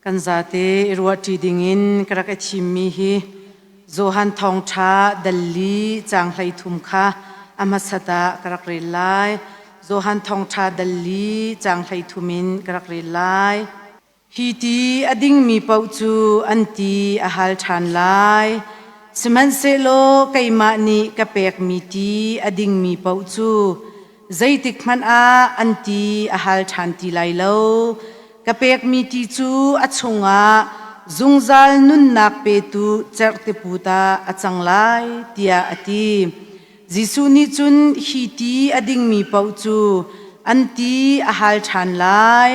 Kan zate i ruahṭi dingin ka rak i thimmi hi Johan Thawngṭha dal li caang 13 kha a hmasat ah ka rak rel lai. Johan Thawngṭha dal li caang 13 in ka rak rel lai. Hi ti a dingmi paoh cu an ti a hal ṭhan lai. Sihmanhsehlaw keimah nih ka pekmi ti a dingmi paoh cu zeitikhmanh ah an ti a hal ṭhan ti lai lo. Ka pekmi ti cu a chungah zungzal nunnak petu cerhtiput ah a cang lai, tiah a ti. Jesuh nih cun hi ti a dingmi paoh cu an ti a hal ṭhan lai.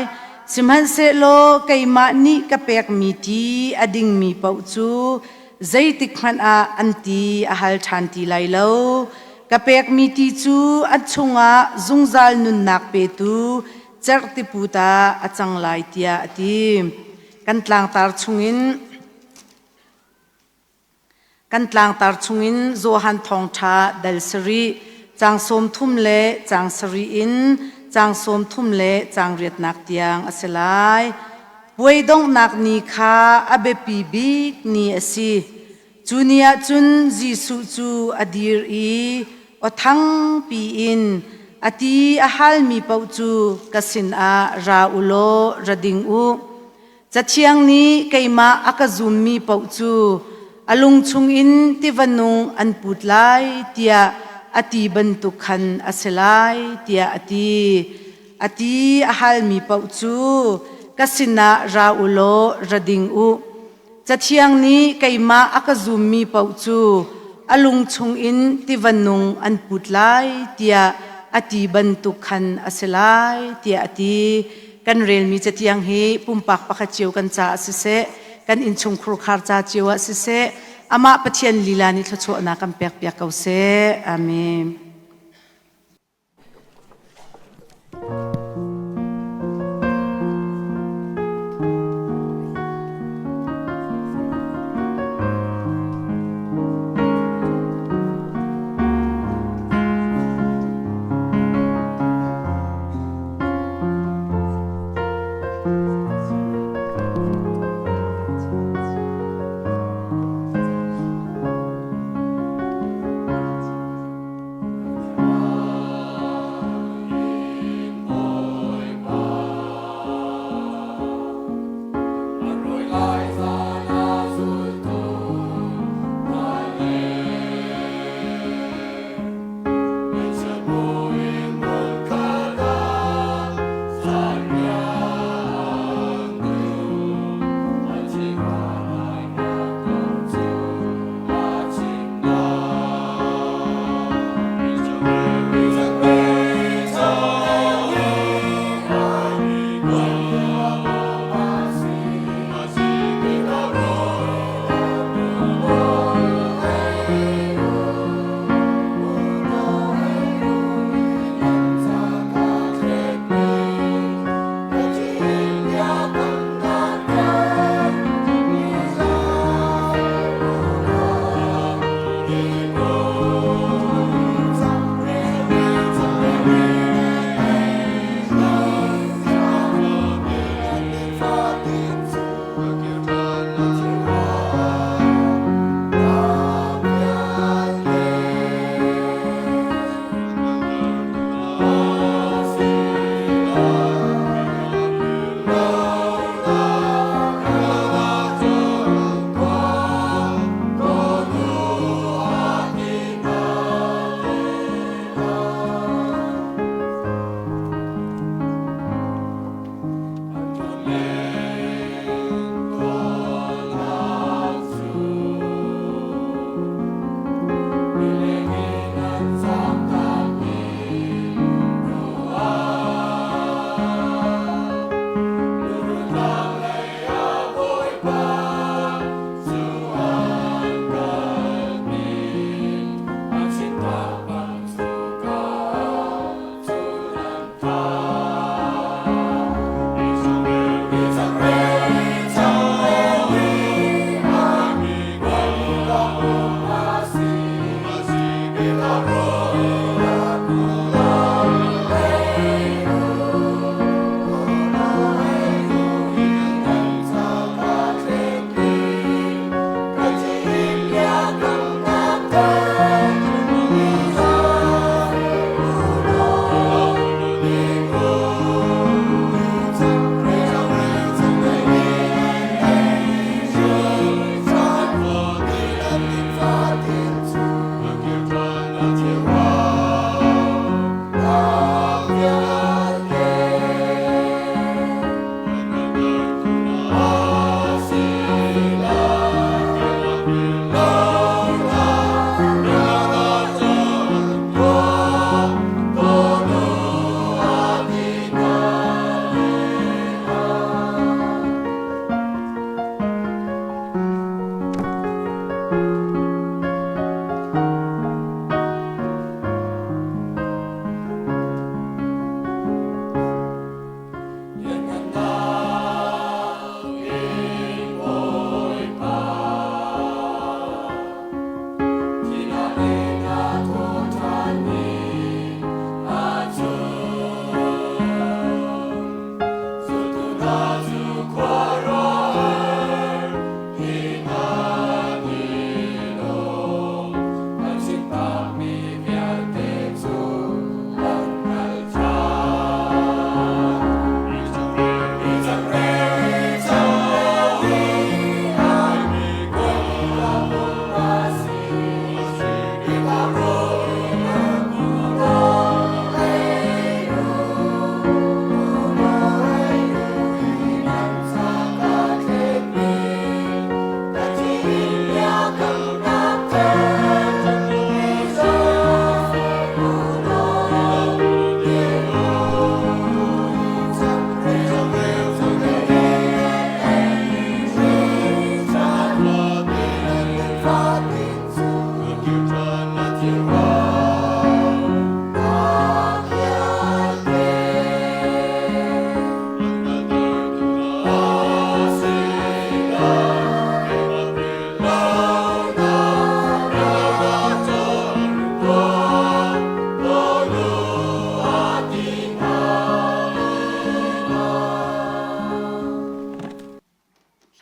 Sihmanhsehlaw keimah nih ka pekmi ti a dingmi paoh cu zeitikhmanh ah an ti a hal ṭhan ti lai lo. Ka pekmi ti cu an chungah zungzal nunnak petu cerhtiput ah a cang lai, tiah a ti. Kan tlangtar chungin Kan tlangtar chungin Johan Thawngṭha dal sarih, caang 30 le caang sarih in caang 30 le caang riatnak tiang a si lai. Puai donghnak ni kha a biapi bik ni a si. Cu ni ah cun Jesuh cu a dir i aw thangpi in a ti a halmi paoh cu ka sinah ra u law ra ding u. Cathiang nih keimah a ka zummi paoh cu a lung chungin tiva nung an put lai tiah a ti bantuk khan a si lai tiah a ti. A ti a halmi paoh cu ka sinah ra u law ra ding u. Cathiang nih keimah a ka zummi paoh cu a lung chungin tiva nung an put lai tiah a ti bantuk khan a si lai tiah a ti. Kan relmi catiang hi pumpak pakhat cio kan caah siseh, kan innchungkhur khar ca cio ah siseh, amah Pathian lila nih thluachuahnak kan pekpiak ko seh. Amen.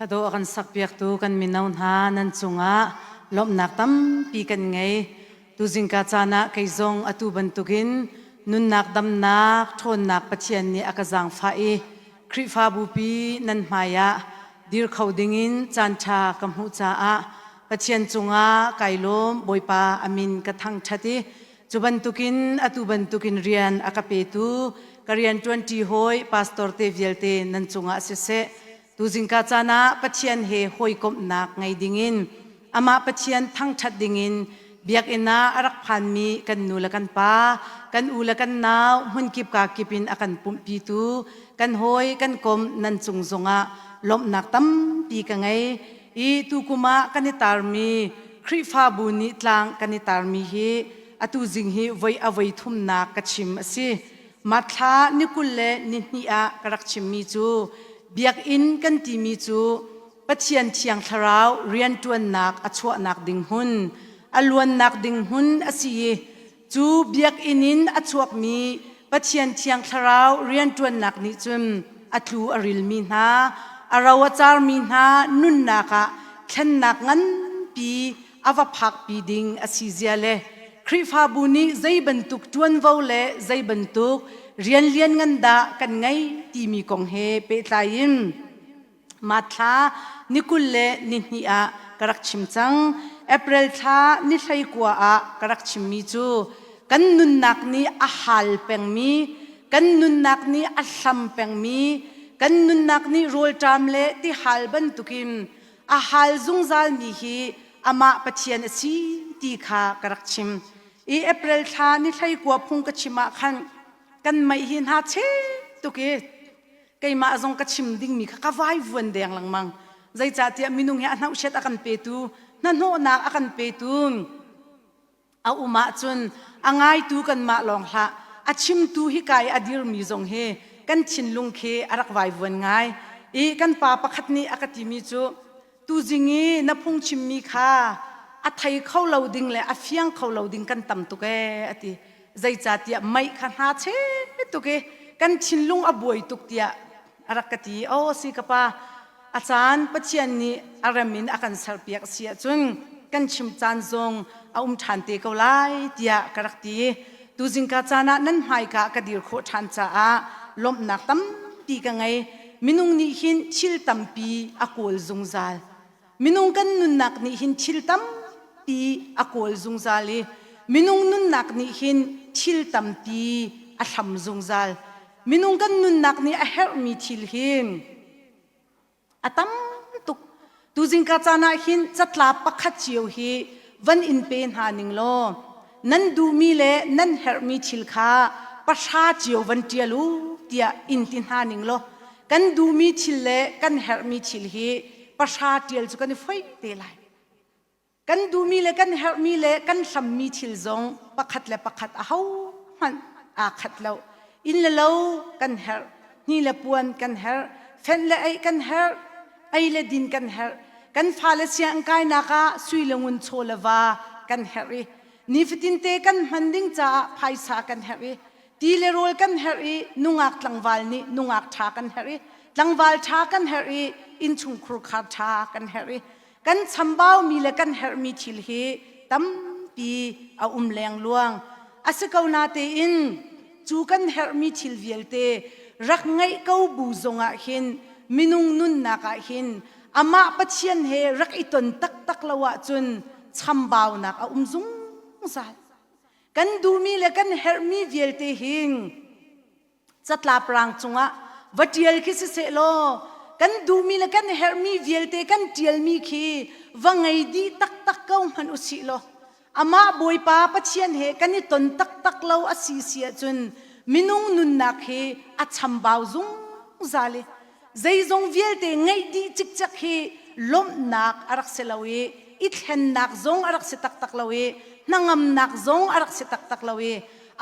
Hladawh a kan sakpiaktu kan mino hna nan cungah lawmhnak tampi kan ngei. Tuzingka caan ah kei zong atu bantukin nunnak damnak ṭhawnnak Pathian nih a ka zaangfah i Khrihfabupi nan hmai ah dir kho dingin caanṭha ka hmuh caah Pathian cungah kai lawm Bawipa a min ka thangṭhat i cu bantukin atu bantukin rian a ka petu ka rian ṭuanṭi hawi pastor te vialte nan cungah siseh tuzingka caan ah Pathian he hawikomhnak ngei dingin amah Pathian thangṭhat dingin biakinn ah a rak phanmi kan nu le kan pa kan u le kan nau hmunkip ka kip in a kan pumhpitu kan hawi kan kom nan cung zongah lawmhnak tampi ka ngei i tukum ah kan i tarmi Khrihfabu nih tlang kan i tarmi hi atu zing hi voi a voi thumnak ka chim a si. Mathla ni 20 le ni hnih ah ka rak chimmi cu biakinn kan timi cu Pathian Thiang Thlarau rianṭuannak a chuahnak ding hmun, a luannak ding hmun a si i cu biakinn in a chuakmi Pathian Thiang Thlarau rianṭuannak nih cun a tlu a rilmi hna, a ro a carmi hna nunnak ah thlennak nganpi a va phakpi ding a si zia le Khrihfabu nih zei bantuk ṭuanvo le zei bantuk rian lianngan dah kan ngei timi kong he pehtlai in Mathla ni 20 le ni hnih ah ka rak chim cang. April thla ni 19 ah ka rak chimmi cu kan nunnak nih a hal pengmi, kan nunnak nih a hlam pengmi, kan nunnak nih rawlṭam le tihal bantukin a hal zungzalmi hi amah Pathian a si ti kha ka rak chim. I April thla ni 19 phung ka chim ah khan kan mei hi hna chet tuk i keimah zong ka chim dingmi kha ka vai vuan deng lengmang zeicahtiah minung hi a hnauhsiat a kan petu hnahnawhnak a kan petu a um ahcun a ngaitu kanmah lawng hlah a chimtu hi kai a dirmi zong hi kan thinlung khi a rak vaivuan ngai i kan pa pakhat nih a ka timi cu tuzing i na phungchimmi kha a thei kho lo ding le a fiang kho lo ding kan tam tuk ee a ti zeicahtiah mei kha hna che tuk i kan thinlung a buai tuk tiah a rak ka ti aw si ka pa a caan Pathian nih a rem in a kan serpiak si ahcun kan chim caan zong a um ṭhan te ko lai tiah ka rak ti tuzingka caan ah nan hmaika ka dir khawh ṭhan caah lawmhnak tampi ka ngei minung nih hin thil tampi a kawl zungzal minung kan nunnak nih hin thil tampi a kawl zungzal i minung nunnak nih hin thil tampi a hlam zungzal minung kan nunnak nih a herhmi thil hin A tam tuk. Tuzingka caan ah hin catlap pakhat cio hi van in pe hna ning law nan duhmi le nan herhmi thil kha pahra cio van ṭial u tiah in ti hna ning law kan duhmi thil le kan herhmi thil hi pahra ṭial cu kan i foih te lai. Kan duhmi le kan herhmi le kan hlammi thil zong pakhat le pakhat ahohmanh aa khat lo. Inn le lo kan herh, hni le puan kan herh, fenh le eih kan herh, ei le din kan herh. Kan fale sianginn kainak ah sui le ngun chaw le va kan herh i nifatinte kan hman ding caah phaisa kan herh i ti le rawl kan herh i nungak tlangval nih nungak ṭha kan herh i tlangval ṭha kan herh i innchungkhur khar ṭha kan herh i Kan chambaumi le kan herhmi thil hi tampi a um lengluang. A si ko natein cu kan herhmi thil vialte rak ngeih ko bu zongah hin minung nunnak ah hin amah Pathian he rak i ton taktak lo ahcun chambaunak a um zungzal. Kan duhmi le kan herhmi vialte hin catlap rang cungah va ṭial khi siseh law kan duhmi le kan herhmi vialte kan ṭialmi khi va ngei dih taktak ko hmanh u sih law amah Bawipa Pathian he kan i ton taktak lo a si si ahcun minung nunnak hi a chambau zungzal i zeizong vialte ngeih dih cikcek hi lawmhnak a rak si lo i i thlennak zong a rak si taktak lo i hnangamnak zong a rak si taktak lo i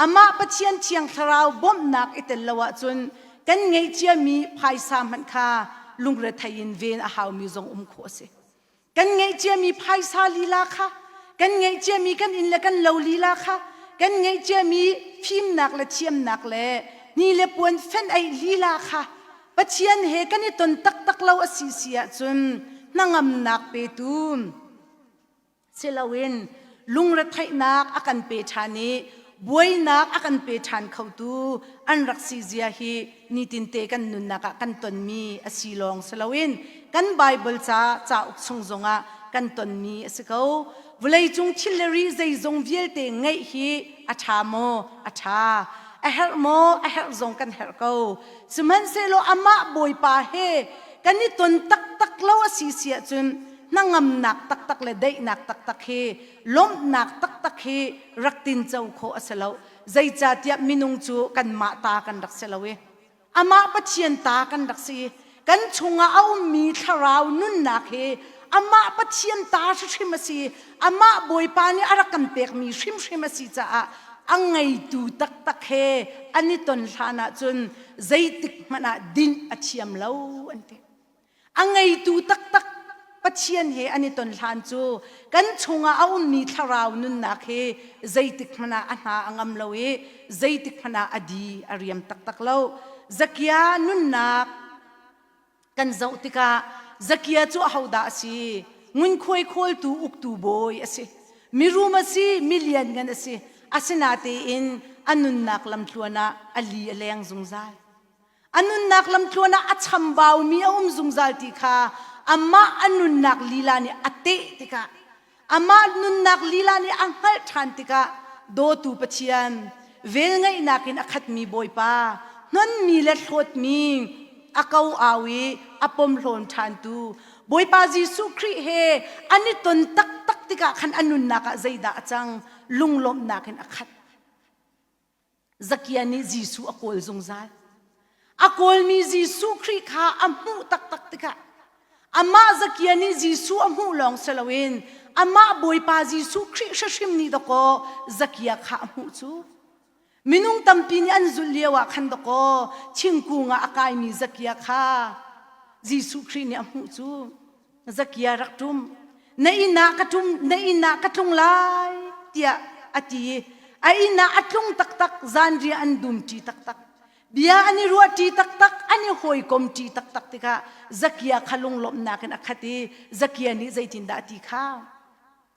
amah Pathian Thiang Thlarau bawmhnak i tel lo ahcun kan ngeihciami phaisa hmanh kha lungrethei in ven a haumi zong um khawh a si. Kan ngeihciami phaisa lila kha, kan ngeihciami kan inn le kan lo lila kha, kan ngeihciami fimnak le thiamnak le hni le puan fenh-aih lila kha. Pathian he kan i ton taktak lo a si si ahcun hnangamnak petu si loin lungretheihnak a kan pe ṭhan i buainak a kan pe ṭhan khotu an rak si zia hi nitinte kan nunnak ah kan tonmi a si lawng si loin kan Baibal ca cauk chung zongah kan tonmi a si ko. Vawleicung thil le ri zeizong vialte ngeih hi a ṭha maw? A ṭha. A herh maw? A herh zong kan herh ko. Sihmanhsehlaw amah Bawipa he kan i ton taktak lo a si si ahcun hnangamnak taktak le daihnak taktak hi lawmhnak taktak hi rak tinco khawh a si lo. Zeicahtiah minung cu kanmah ta kan rak si lo i amah Pathian ta kan rak si. Kan chungah a ummi thlarau nunnak hi amah Pathian ta hrimhrim a si. Amah Bawipa nih a rak kan pekmi hrimhrim a si caah a ngeitu taktak he an i ton hlan ahcun zeitik hmanh ah dinh a thiam lo an ti. A ngeitu taktak Pathian he an i ton hlan cu kan chungah a ummi thlarau nunnak hi zeitik hmanh ah a hna a ngam lo i zeitik hmanh ah a di a riam taktak lo. Zakia nunnak kan zoh tikah Zakia cu ahodah a si? Ngunkhuai khawltu uktu bawi a si. Mirum a si, milianngan a si. Asinatein a nunnak lamtluan ah a li a leng zungzal. A nunnak lamtluan ah a chambaumi a um zungzal ti kha amah a nunnak lila nih a teh tikah amah nunnak lila nih a hngalh ṭhan tikah dawtu Pathian velngeihnak in a khatmi Bawipa hnonmi le hlawtmi a ko au i a pomhlawn ṭhantu Bawipa Jesuh Khrih he an i ton taktak tikah khan a nunnak ah zeidah a cang lunglawmhnak in a khat. Zakia nih Jesuh a kawl zungzal. A kawlmi Jesuh Khrih kha a hmuh taktak tikah amah Zakia nih Jesuh a hmuh lawng si loin amah Bawipa Jesuh Khrih hrimhrim nih dakaw Zakia kha a hmuh cu. Minung tampi nih an zulh lio ah khan dakaw thingkung ah a kaimi Zakia kha Jesuh Khrih nih a hmuh cu. Zakia rak ṭum na inn ah ka ṭum na inn ah ka tlung lai tiah a ti i a inn ah a tlung taktak zanriah an dumṭi taktak bia an i ruahṭi taktak an i hawikomṭi taktak tikah Zakia kha lunglawmhnak in a khat i Zakia nih zeitindah a ti kha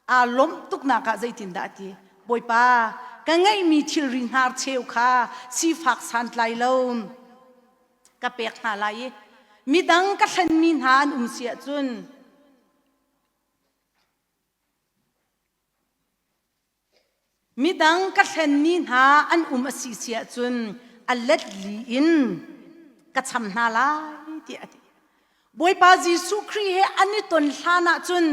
aa lawmh tuknak ah zeitindah a ti Bawipa ka ngeihmi thilri hnarcheu kha sifak santlai lo ka pek hna lai i midang ka hlenmi hna an um si ahcun midang ka hlenmi hna an um a si si ahcun a let li in ka cham hna lai tiah a ti. Bawipa Jesuh Khrih he an i ton hlan ahcun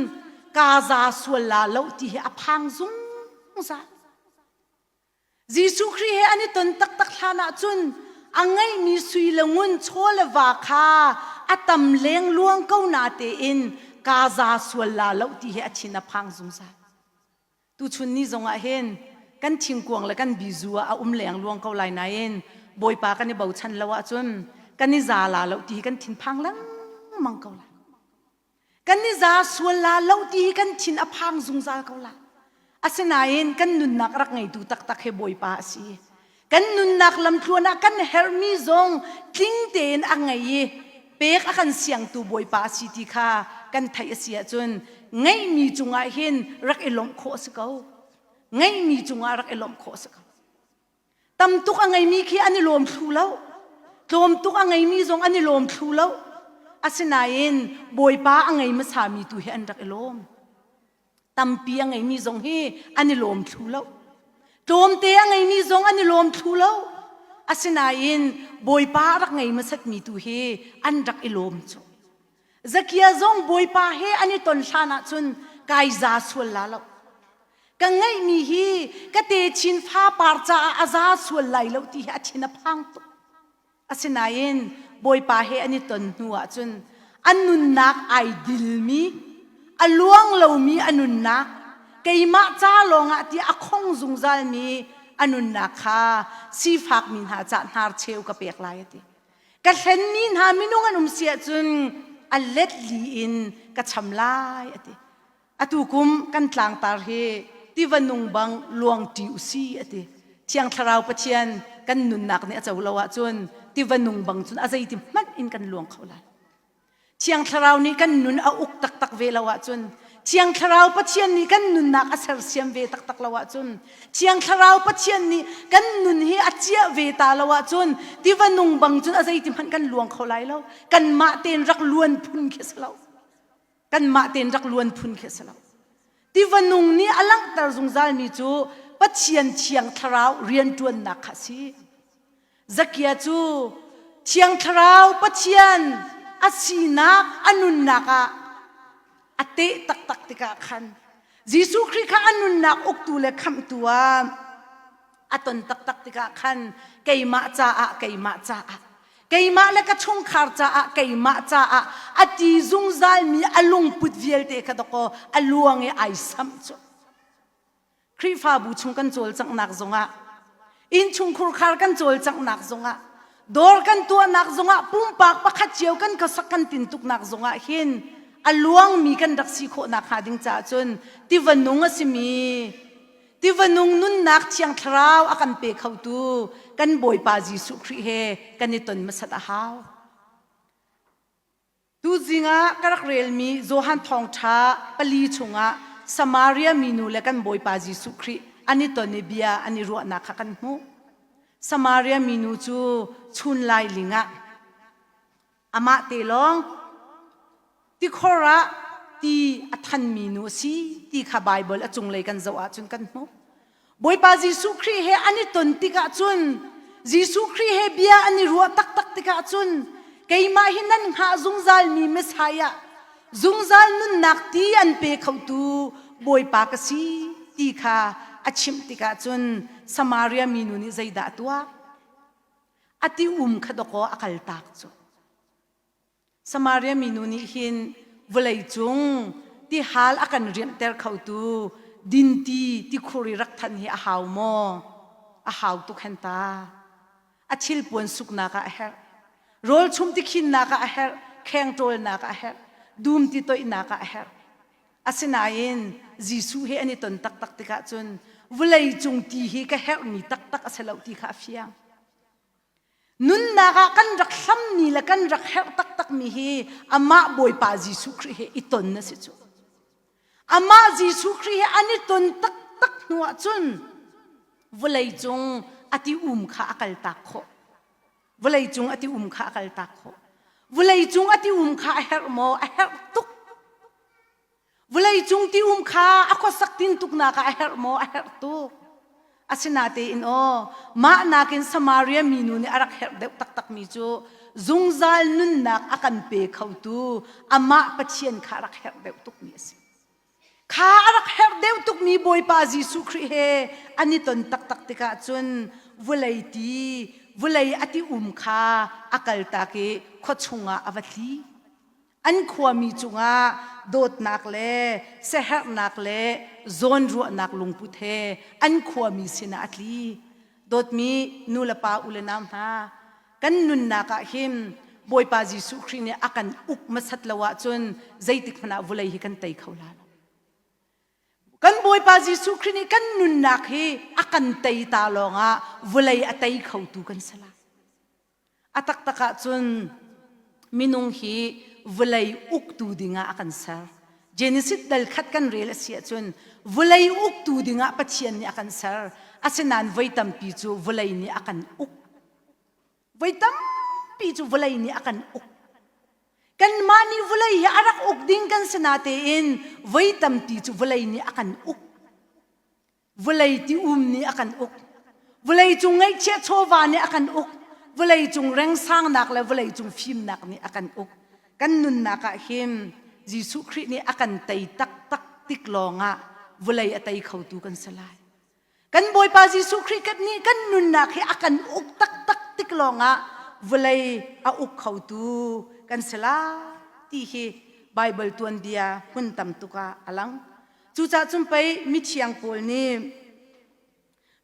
kaa za sual la lo ti hi a phang zungzal. Jesuh Khrih he an i ton taktak hlan ahcun a ngeihmi sui le ngun chaw le va kha a tam lengluang ko na tein kaa za sual la lo ti hi a thin a phang zungzal. Tuchun ni zongah hin kan thingkuang le kan bizu ah a um lengluang ko lai nain Bawipa kan i bochan lo ahcun kan i za la lo ti hi kan thinphang lengmang ko lai. Kan i za sual la lo ti hi kan thin a phang zungzal ko la. Asinain kan nunnak rak ngeitu taktak hi Bawipa a si. Kan nunnak lamtluan ah kan herhmi zong tling tein a ngei i pek a kan siangtu Bawipa a si ti kha kan theih a si ahcun ngeihmi cungah hin rak i lawmh khawh a si ko. Ngeihmi cungah rak i lawmh khawh a si ko. Tam tuk a ngeimi khi an i lawm thlu lo. Tlawm tuk a ngeimi zong an i lawm thlu lo. Asinain Bawipa a ngei hmasami tu hi an rak i lawm. Tampi a ngeimi zong hi an i lawm thlu lo. Tlawmte a ngeimi zong an i lawm thlu lo. Asinain Bawipa a rak ngei hmasatmi tu hi an rak i lawm cu. Zakia zong Bawipa he an i ton hlan ahcun kai za sual la lo. Ka ngeihmi hi ka techin fapar caah a za sual lai lo ti hi a thin a phang tuk. Asinain Bawipa he an i ton hnu ahcun a nunnak ai dilmi, a luang lomi a nunnak, keimah ca lawngah ti a khong zungzalmi a nunnak kha sifakmi hna cah hnarcheu ka pek lai a ti. Ka hlenmi hna minung an um si ahcun a let li in ka cham lai a ti. Atu kum kan tlangtar hi tiva nung bang luangṭi u si a ti. Thiang Thlarau Pathian kan nunnak nih a co lo ahcun tiva nung bang cun a zeiti hmanh. in kan luang kho lai. Thiang Thlarau nih kan nun a uk taktak ve lo ahcun Thiang Thlarau Pathian nih kan nunnak a sersiam ve taktak lo ahcun Thiang Thlarau Pathian nih kan nun hi a ciah ve ta lo ahcun tiva nung bang cun a zeiti hmanh kan luang kho lai lo. Kanmah tein rak luan phun khi a si lo. Kanmah tein rak luan phun khi a si lo. Tiva nung nih a langhter zungzalmi cu Pathian Thiang Thlarau rianṭuannak kha a si. Zakia cu Thiang Thlarau Pathian a sinak a nunnak ah a teh taktak tikah khan Jesuh Khrih kha a nunnak uktu le khamhtu ah a ton taktak tikah khan keimah caah keimah caah keimah le ka chungkhar caah keimah caah a ti zungzalmi a lungput vialte kha dakaw a luang i ai samh cu. Khrihfabu chung kan cawlcanghnak zongah innchungkhur khar kan cawlcanghnak zongah dawr kan tuahnak zongah pumpak pakhat cio kan khuasak kan tintuknak zongah hin a luangmi kan rak si khawhnak hnga ding caah cun tiva nung a simi tiva nung nunnak thiang thlarau a kan pe khotu kan Bawipa Jesuh Khrih he kan i ton hmasat a hau. Tuzing ah ka rak relmi Johan Thawngṭha pali chungah Samaria minu le kan Bawipa Jesuh Khrih an i ton i bia an i ruahnak kha kan hmuh. Samaria minu cu chun lailing ah amah te lawng tikhor ah ti a thanmi nu a si ti kha Baibal a cunglei kan zoh ahcun kan hmuh. Bawipa Jesuh Khrih he an i ton tikah cun Jesuh Khrih he bia an i ruah taktak tikah cun keimah hi nan hngah zungzalmi Messiah zungzal nunnak ti an pe khotu Bawipa ka si ti kha a chimh tikah cun Samaria minu nih zeidah a tuah? A ti um kha dawkaw a kaltak cu. Samaria minu nih hin vawleicung tihal a kan rianhter khotu dinti tikhur i rak than hi a hau maw? A hau tuk hen ta. A thilpuan suknak ah a herh. Rawl chum tikhinnak ah a herh. Kheng ṭawlnak ah a herh. Dum ti toihnak ah a herh. Asinain Jesuh he an i ton taktak tikah cun vawleicung ti hi ka herhmi taktak a si lo ti kha a fiang. Nunnak ah kan rak hlammi le kan rak herh taktakmi hi amah Bawipa Jesuh Khrih he i ton a si cu. Amah Jesuh Khrih he an i ton taktak hnu ah cun vawleicung a ti um kha a kaltak khawh. Vawleicung a ti um kha a kaltak khawh. Vawleicung a ti um kha a herh maw? A herh tuk. Vawleicung ti um kha a khuasak tintuknak ah a herh maw? A herh tuk. Asinatein aw, mah nakin Samaria minu nih a rak herh deuh taktakmi cu zungzal nunnak a kan pe khotu amah Pathian kha a rak herh deuh tukmi a si. Kha a rak herh deuh tukmi Bawipa Jesuh Khrih he an i ton taktak tikah cun vawlei ti, vawlei a ti um kha a kaltak i khua chungah a va tli. An khuami cungah dawtnak le siaherhnak le zawnruahnak lungput he an khuami sinah a tli. Dawtmi nu le pa u le nau hna, kan nunnak ah hin Bawipa Jesuh Khrih nih a kan uk hmasat lo ahcun zeitik hmanh ah vawlei hi kan tei kho la lo. Kan Bawipa Jesuh Khrih nih kan nunnak hi a kan tei ta lawngah vawlei a tei khotu kan si lai. A taktak ahcun minung hi vawlei uktu dingah a kan ser. Genesis dal khat kan rel a si ahcun vawlei uktu dingah Pathian nih a kan ser. Asinain voi tampi cu vawlei nih a kan uk. Voi tampi cu vawlei nih a kan uk. Kanmah nih vawlei hi a rak uk ding kan si natein voi tampi cu vawlei nih a kan uk. Vawlei ti um nih a kan uk. Vawlei cung ngaihchiah chawva nih a kan uk. Vawlei cung rengsangnak le vawlei cung fimnak nih a kan uk. Kan nunnak ah hin Jesuh Khrih nih a kan tei taktak tik lawngah vawlei a tei khotu kan si lai. Kan Bawipa Jesuh Khrih kan nih kan nunnak hi a kan uk taktak tik lawngah vawlei a uk khotu kan si lai ti hi Baibal tuanbia hmun tam tuk ah a lang. Cucaah cun pei mithiang pawl nih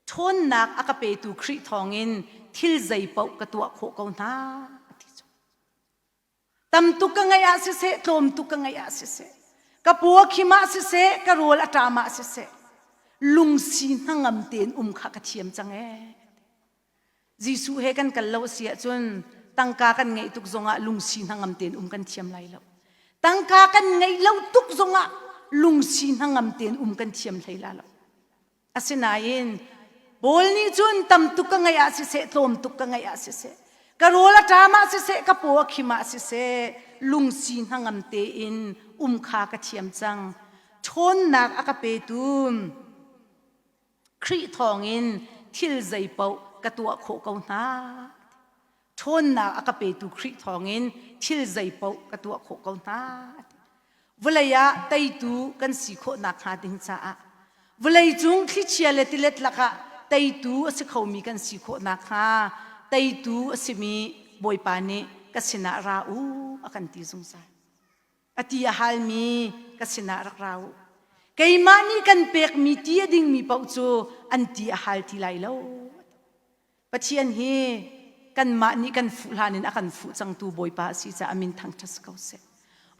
ṭhawnnak a ka petu Khrih thawngin thil zeipaoh ka tuah khawh ko hna a ti cu. Tam tuk ka ngeih ah siseh, tlawm tuk ka ngeih ah siseh, ka paw a khim ah siseh, ka rawl a ṭam ah siseh, lungsi hnangam tein um kha ka thiam cang ee. Jesuh he kan kal lo a si ahcun Tangka kan ngeih tuk zongah lungsi hnangam tein um kan thiam lai lo. Tangka kan ngeih lo tuk zongah lungsi hnangam tein um kan thiam hlei la lo. Asinain Paul nih cun tam tuk ka ngeih ah siseh, tlawm tuk ka ngeih ah siseh, ka rawl a ṭam ah siseh, ka paw a khim ah siseh, lungsi hnangam tein um kha ka thiam cang. Ṭhawnnak a ka petu Khrih thawngin thil zeipaoh ka tuah khawh ko hna. Ṭhawnnak a ka petu Khrih thawngin thil zeipaoh ka tuah khawh ko hna. Vawlei ah teitu kan si khawh nakhnga ding caah vawlei cung thlichia le tilet lakah teitu a si khomi kan si khawh nakhnga teitu a simi Bawipa nih ka sinah ra u a kan ti zungzal. A ti a halmi ka sinah rak ra u. Keimah nih kan pekmi ti a dingmi paoh cu an ti a hal ti lai lo. Pathian hi kanmah nih kan fuh hlan in a kan fuh cangtu Bawipa a si caah a min thangṭhat si ko seh.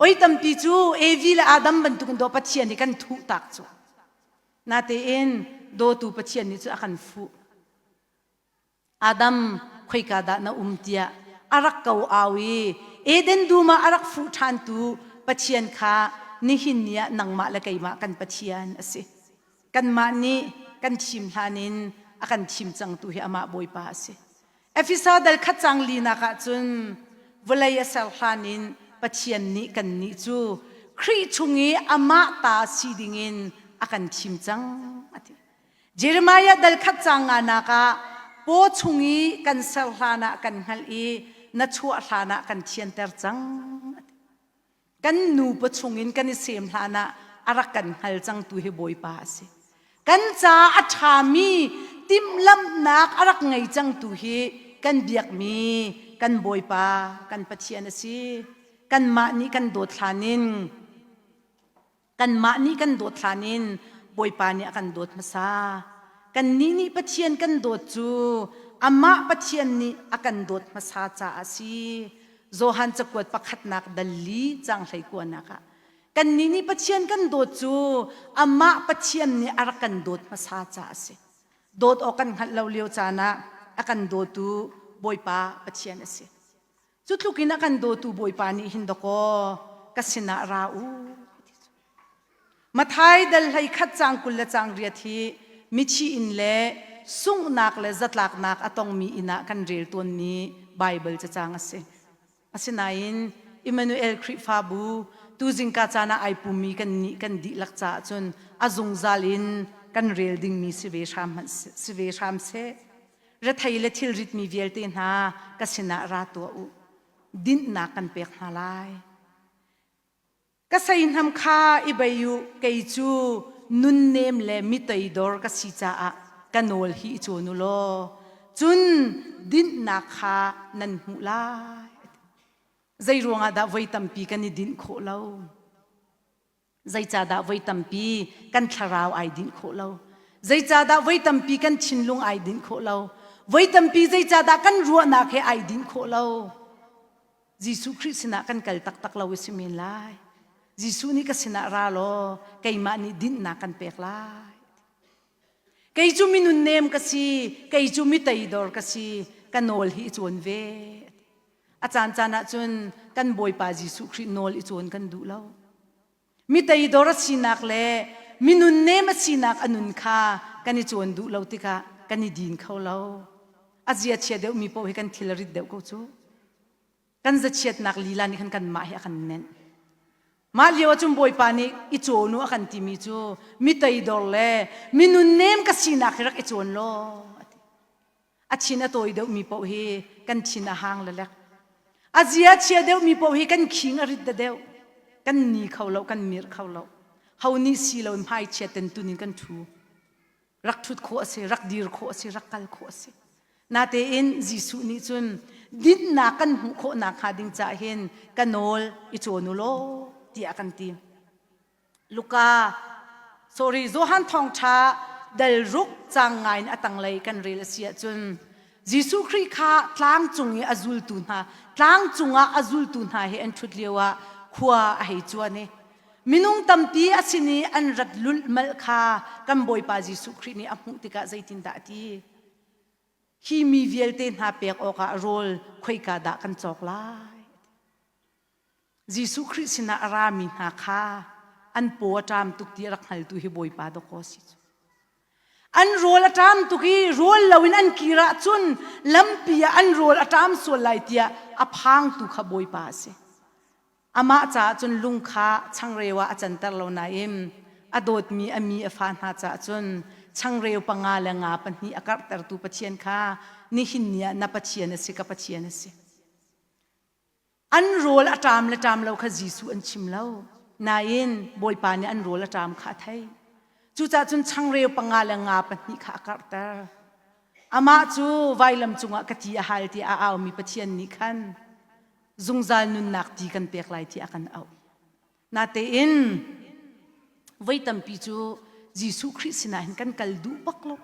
Oi tampi cu Evi le Adam bantukin daw Pathian hi kan thuh tak cu. Natein dawtu Pathian nih cu a kan fuh. Adam khoika dah na um tiah a rak ko au i Eden dum ah a rak fuh ṭhantu Pathian kha nihin ni ah nangmah le keimah kan Pathian a si. Kanmah nih kan thim hlan in a kan thim cangtu hi amah Bawipa a si. Efesa dal khat cang linak ah cun vawlei a ser hlan in Pathian nih kannih cu Khrih chung i amah ta si dingin a kan thim cang a ti. Jeremiah dal khat cang nganak ah paw chung i kan ser hlan ah kan hngalh i na chuah hlan ah kan thianter cang. Kan nupa chung in kan i sem hlan ah a rak kan hngal cangtu hi Bawipa a si. Kan ca a ṭhami timhlamhnak a rak ngei cangtu hi kan biakmi kan Bawipa kan Pathian a si. Kanmah nih kan dawt hlan in Kanmah nih kan dawt hlan in Bawipa nih a kan dawt hmasa. Kannih nih Pathian kan dawt cu amah Pathian nih a kan dawt hmasa caah a si. Johan cakuat pakhatnak dal li cang hlei kuanak ah kannih nih Pathian kan dawt cu amah Pathian nih a rak kan dawt hmasa caah a si. Dawt awk kan hngalh lo lio caan ah a kan dawtu Bawipa Pathian a si. Cu tluk in a kan dawtu Bawipa nih hin dakaw ka sinah ra u. Mathai dal hlei khat cang 20 le cang riat hi mithi inn le sunghnak le zatlaknak a tongmi inn ah kan rel tawnmi Baibal cacang a si. Asinain Emmanuel Khrihfabu tu zingka caan ah ai pummi kan nih kan dihlak caah cun a zungzal in kan rel dingmi si ve hram si ve hram seh. Rethei le thilritmi vialte hna ka sinah ra tuah u. Dinhnak kan pek hna lai. Ka seihnam kha i bei u, kei cu nunnem le mi toidor ka si caah ka nawl hi i cawn u law, cun dinhnak kha nan hmuh lai. Zei ruangah dah voi tampi kan i dinh khawh lo? Zeicahdah voi tampi kan thlarau ai dinh khawh lo? Zeicahdah voi tampi kan thinlung ai dinh khawh lo? Voi tampi zeicahdah kan ruahnak he ai dinh khawh lo? Jesuh Khrih sinah kan kal taktak lo i si men lai. Jesuh nih ka sinah ra law keimah nih dinhnak kan pek lai. Kei cu mi nunnem ka si, kei cu mi teidor ka si, ka nawl hi i cawn ve. A caancaan ahcun kan Bawipa Jesuh Khrih nawl i cawn kan duh lo. Mi teidor a sinak le mi nunnem a sinak a nun kha kan i cawn duh lo tikah kan i din kho lo. A zia chia deuhmi paoh hi kan thil a rit deuh ko cu. Kan zachiatnak lila nih khan kanmah hi a kan nenh. Mah lio ahcun Bawipa nih i cawn u a kan timi cu mi teidor le mi nunnem ka sinak hi rak i cawn law a ti. A thin a tawi deuhmi paoh hi kan thin a hang lelek. A zia chia deuhmi paoh hi kan khing a rit da deuh. Kan ni kho lo, kan mirh kho lo. Ho nih si lo in hmaichia tentun in kan ṭhu. Rak ṭhut khawh a si, rak dir khawh a si, rak kal khawh a si. Natein Jesuh nih cun dinhnak kan hmuh khawh nakhnga ding caah hin ka nawl i cawn u law tiah a kan ti. Luka sorry Johan thawngṭha dal ruk cang ngai in a tanglei kan rel a si ahcun Jesuh Khrih kha tlang cung i a zultu hna tlang cungah a zultu hna he an ṭhut lio ah khua a hei cuan i minung tampi a sin i an rat lulhmalh kha kan Bawipa Jesuh Khrih nih a hmuh tikah zeitindah a ti? Hi mi vialte hna pek awkah rawl khoika dah kan cawk lai? Jesuh Khrih sinah a rami hna kha an paw a ṭam tuk ti a rak hngaltu hi Bawipa dawkaw a si cu. An rawl a ṭam tuk i rawl loin an kir ahcun lampi ah an rawl a ṭam sual lai tiah a phangtu kha Bawipa a si. Amah caah cun lung kha changreu ah a canter lo nain a dawtmi a mi a fa hna caah cun changreu panga le nga pahnih a karhtertu Pathian kha nihin ni ah na Pathian a si ka Pathian a si. An rawl a ṭam le ṭam lo kha Jesuh an chim lo. Nain Bawipa nih an rawl a ṭam kha a theih. Cucaah cun changreu panga le nga pahnih kha a karhter. Amah cu vailam cungah ka ti a hal tiah a aumi Pathian nih khan zungzal nunnak ti kan pek lai tiah a kan auh. Natein voi tampi cu Jesuh Khrih sinah hin kan kal duh bak lo.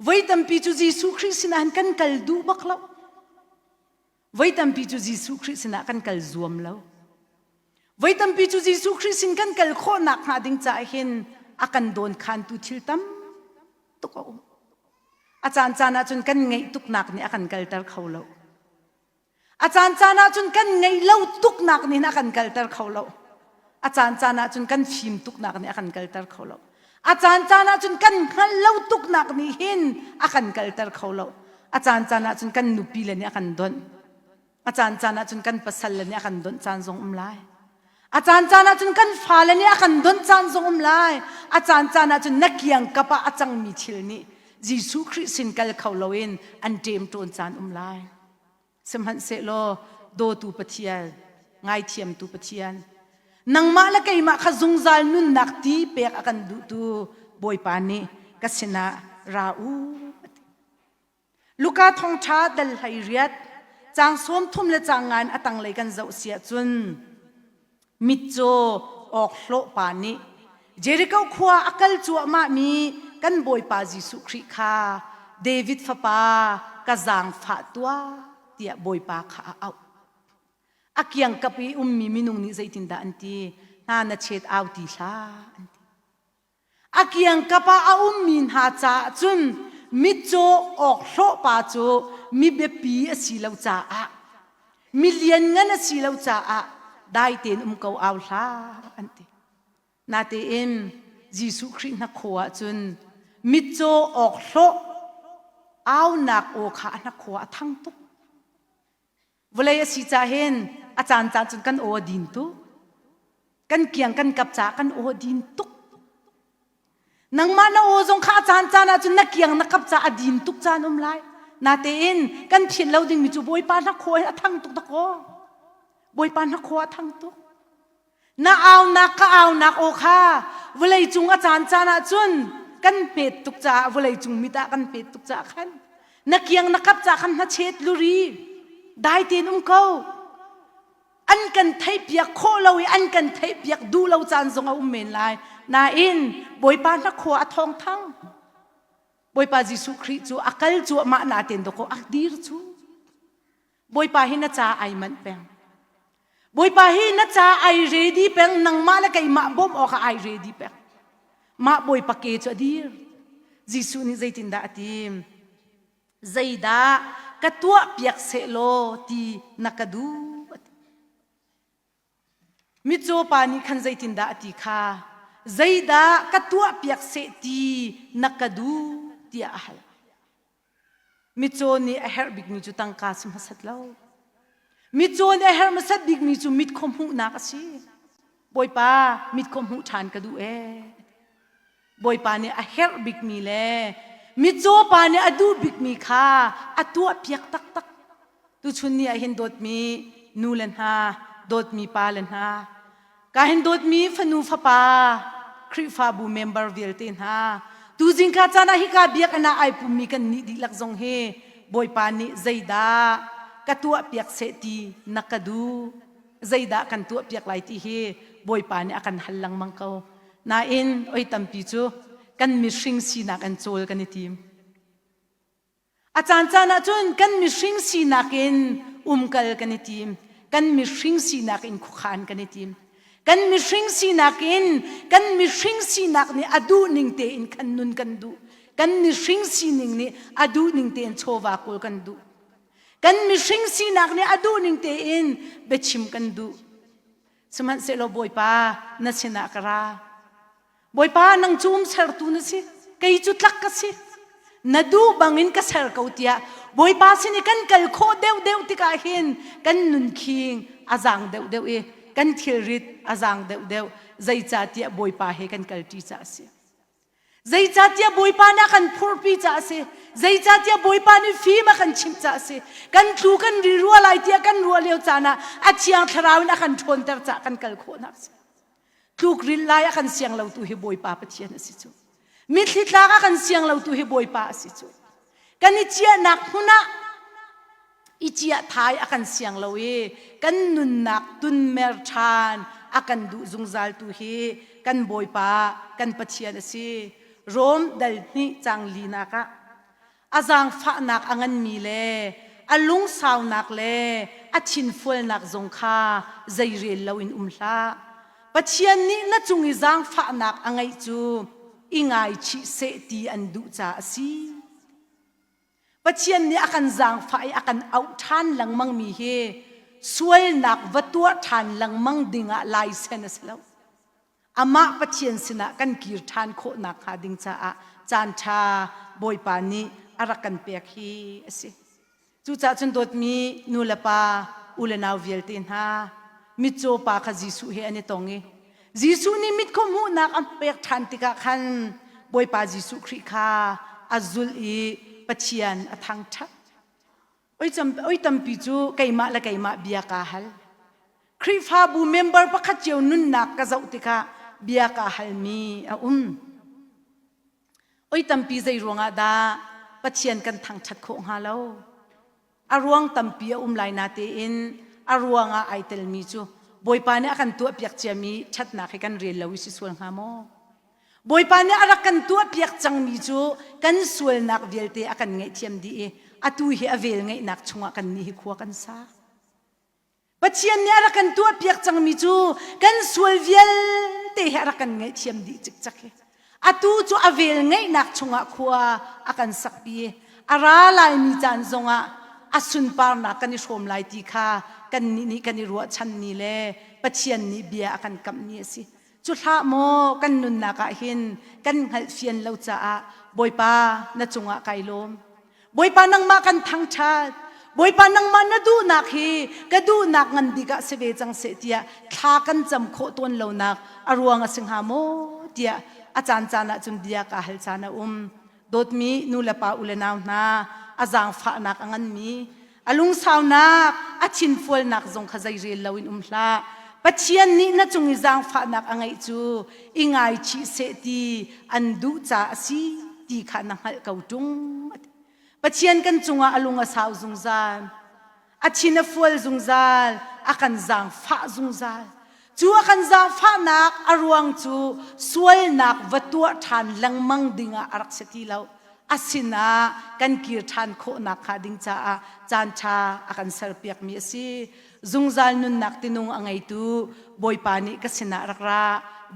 Voi tampi cu Jesuh Khrih sinah hin kan kal duh bak lo. Voi tampi cu Jesuh Khrih sinah kan kal zuam lo. Voi tampi cu Jesuh Khrih sin kan kal khawh nak hnga ding caah hin a kan dawn khantu thil tam tuk a um. A caan caan ah cun kan ngeih tuknak nih a kan kalter kho lo. A caan caan ah cun kan ngeih lo tuknak nih a kan kalter kho lo. A caan caan ah cun kan fim tuknak nih a kan kalter kho lo. A caan caan ah cun kan hngalh lo tuknak nih hin a kan kalter kho lo. A caan caan ah cun kan nupi le nih a kan donh. A caan caan ah cun kan pasal le nih a kan donh caan zong um lai. A caan caan ah cun kan fale nih a kan donh caan zong um lai. A caan caan ah cun na kiangkap ah a cangmi thil nih Jesuh Khrih sin kal kho loin an ṭemṭawn caan um lai. Sihmanhsehlaw dawtu Pathian, ngaithiamtu Pathian, nangmah le keimah kha zungzal nunnak ti pek a kan duhtu Bawipa nih ka sinah ra u. Luka thawngṭha dal hlei riat caang 30 le caang nga in a tanglei kan zoh si ahcun mitcaw awk hlawh pa nih Jericho khua a kal cuahmahmi kan Bawipa Jesuh Khrih kha David fapa ka zaangfah tuah tiah Bawipa kha a auh. A kiangkap i ummi minung nih zeitindah an ti? Hna na chet au ti hlah an ti. A kiangkap ah a ummi hna caah cun mitcaw awk hlawh pa cu mi biapi a si lo caah mi lianngan a si lo caah dai tein um ko au hlah an ti. Natein Jesuh Khrih hnakhaw ah cun mitcaw awk hlawh aunak aw kha a hnakhaw ah a thang tuk. Vawlei a si cah hin a caan caan cun kan aw a din tuk. Kan kiang kan kap caah kan aw a din tuk. Nangmah na aw zong kha a caan caan ah cun na kiang na kap caah a din tuk caan um lai. Natein kan philh lo dingmi cu Bawipa hnakhaw hin a thang tuk dakaw. Bawipa hnakhaw a thang tuk. Na aunak ka aunak aw kha vawlei cung a caan caan ah cun kan hmet tuk caah vawlei cung mit ah kan hmet tuk caah khan na kiang na kap caah khan hnachet luri dai tein um ko an kan theihpiak khawh lo i an kan theihpiak duh lo caan zong a um men lai nain Bawipa hnakhua a thawng thang Bawipa Jesuh Khrih cu a kal cuahmah natein dawkaw a dir cu Bawipa hi na ca ai manh peng. Bawipa hi na ca ai ready peng nangmah le keimah bawmh awkah ai ready peng. Mah Bawipa ke cu a dir. Jesuh nih zeitindah a ti? Zeidah ka tuah piak sehlaw ti na ka duh? A ti. Mitcaw pa nih khan zeitindah a ti kha? Zeidah ka tuah piak seh ti na ka duh? tiah a hal. Mitcaw nih a herh bikmi cu tangka si hmasat lo. Mitcaw nih a herh hmasat bikmi cu mit khaw hmuhnak a si. Bawipa mit khaw hmuh ṭhan ka duh ee. Bawipa nih a herh bikmi le mitcaw pa nih a duh bikmi kha a tuahpiak taktak. Tuchun ni ah hin dawtmi nu le hna, dawtmi pa le hna, Ka hin dawtmi fanu fapa Khrihfabu member vialte hna tuzing ka caan ah hika biakinn ah ai pummi kan nih dihlak zong hi Bawipa nih zeidah ka tuah piak seh ti na ka duh zeidah kan tuah piak lai ti hi Bawipa nih a kan hal lengmang ko nain oi tampi cu kan mihring sinak in cawl kan i tim A caancaan ahcun kan mihring sinak in umkal kan i tim. Kan mihring sinak in khuakhan kan i tim. Kan mihring sinak in kan mihring sinak nih a duh ning tein khan nun kan duh. Kan mihring sining nih a duh ning tein chawva kawl kan duh. Kan mihring sinak nih a duh ning tein biachim kan duh. Sihmanhsehlaw Bawipa na sinah ka ra. Bawipa nang cu um sertu na si, kei cu tlak ka si. Na duh bangin ka ser ko tiah Bawipa sin i kan kal khawh deuhdeuh tikah hin kan nunkhing a zaang deuhdeuh i kan thilrit a zaang deuhdeuh zeicahtiah Bawipa he kan kalṭi caah a si. Zeicahtiah Bawipa nih a kan phurhpi caah a si. Zeicahtiah Bawipa nih fim a kan chimh caah a si. Kan tlu kan ri rua lai tiah kan ruah lio caan ah a Thiang Thlarau in a kan ṭhawnter caah kan kal khawhnak a si. Tlukril lai a kan siang lotu hi Bawipa Pathian a si cu. Mitthli tlak a kan siang lotu hi Bawipa a si cu. Kan i ciahnak hmun ah i ciah thai a kan siang lo i kan nunnak tunmer ṭhan a kan duh zungzal tu hi kan Bawipa kan Pathian a si. Rom dal hnih cang linak ah a zaangfahnak a nganmi le a lungsaunak le a thinfualnak zong kha zeirel loin um hlah. Pathian nih na cung i zaangfahnak a ngeih cu i ngaichih seh ti an duh caah a si. Pathian nih a kan zaangfah i a kan auh ṭhan lengmangmi hi sualnak va tuah ṭhan lengmang dingah laisen a si lo. Amah Pathian sinah kan kir ṭhan khawh nakhnga ding caah caanṭha Bawipa nih a rak kan pek hi a si. Cucaah cun dawtmi nu le pa, u le nau vialte hna, mitcaw pa kha Jesuh he an i tong i Jesuh nih mit khaw hmuhnak a pek ṭhan tikah khan Bawipa Jesuh Khrih kha a zulh i Pathian a thangṭhat. Oi tampi cu keimah le keimah bia kaa hal. Khrihfabu member pakhat cio nunnak ka zoh tikah bia kaa halmi a um. Oi tampi zei ruangah dah Pathian kan thangṭhat khawh hnga lo? A ruang tampi a um lai natein a ruang ah ai telmi cu Bawipa nih a kan tuahpiak ciami ṭhatnak hi kan rel lo i si sual hnga maw? Bawipa nih a rak kan tuahpiak cangmi cu kan sualnak vialte a kan ngaihthiam dih i atu hi a vel ngeihnak chungah kannih hi khua kan sa. Pathian nih a rak kan tuahpiak cangmi cu kan sual vialte hi a rak kan ngaihthiam dih cikcek hi. Atu cu a vel ngeihnak chungah khua a kan sakpi i a ra laimi caan zongah a sunparnak kan i hrawm lai ti kha kannih nih kan i ruahchanmi le Pathian nih bia a kan kamhmi a si. Cu hlah maw kan nunnak ah hin kan hngalhfian lo caah Bawipa na cungah kai lawm. Bawipa nangmah kan thangṭhat. Bawipa nangmah na duhnak hi ka duhnak ngan bik ah si ve cang seh tiah thla kan cam khawh tawn lonak a ruang a si hnga maw tiah a caan caan ah cun bia kaa hal caan a um. Dawtmi nu le pa u le nau hna, a zaangfahnak a nganmi, a lungsaunak, a thinfualnak zong kha zeirel loin um hlah. Pathian nih na cung i zaangfahnak a ngeih cu i ngaichih seh ti an duh caah a si ti kha na hngalh ko ṭung. Pathian kan cungah a lung a sau zungzal. A thin a fual zungzal, a kan zaangfah zungzal. Cu a kan zaangfahnak a ruang cu sualnak va tuah ṭhan lengmang dingah a rak si ti lo. A sinah kan kir ṭhan khawh nakhnga ding caah caanṭha a kan serpiakmi a si. Zungzal nunnak tinung a ngeitu Bawipa nih ka sinah rak ra,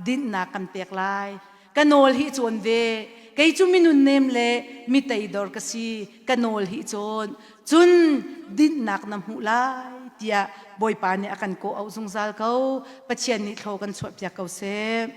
dinhnak kan pek lai. Ka nawl hi cawn ve. Kei cu minun nem le mi teidor ka si. Ka nawl hi cawn. Cun dinhnak na hmuh lai tiah Bawipa nih a kan kawh auh zungzal ko. Pathian nih thlaw kan chuahpiak ko seh.